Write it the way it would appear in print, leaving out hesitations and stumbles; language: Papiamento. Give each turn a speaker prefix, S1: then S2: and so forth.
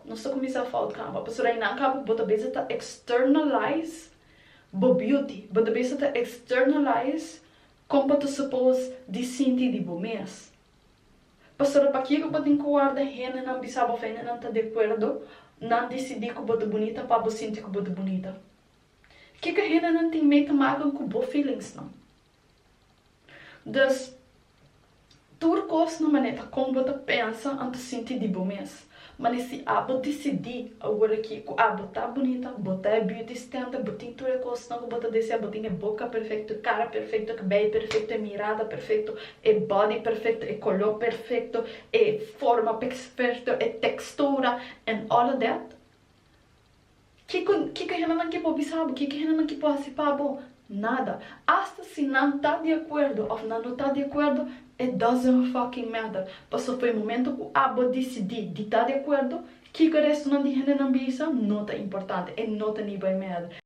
S1: Nos ta kuminsá fout kaba. Pasobra einan kaba bo ta bezig ta externalize bo beauty. Bo ta bezig ta externalize kon bo ta suppose di sinti di bo mes. Pasobra pakiko bo tin ku warda hendenan bisa bo of hendenan ta di akuerdo, nan disidí ku bo ta bunita pa bo sinti ku bo ta bunita? Kiko hendenan tin mee te maken ku bo feelingsnan? Dus, tur kos na manera ta kon bo ta pensa anto sinti di bo mes. Mane si abo disidí awor aki ku abo ta bunita, bo ta e beauty standard, bo tin tur e kosnan ku bo ta desea, bo tin e boka perfekto, e kara perfekto, e kabei perfekto, e mirada perfekto, e body perfekto, e koló perfekto, e forma perfekto, e tekstura and all of that, Kiko kiko hendenan ke por bisa bo? Kiko hendenan ke por hasi pa bo? Nada. Asta si nan ta di akuerdo òf nan no ta di akuerdo, it doesn't fucking matter. Pasobra for e momento ku abo disidí di ta di akuerdo, kiko restonan di hendenan bisa no ta importante, e no ta ni bai matter.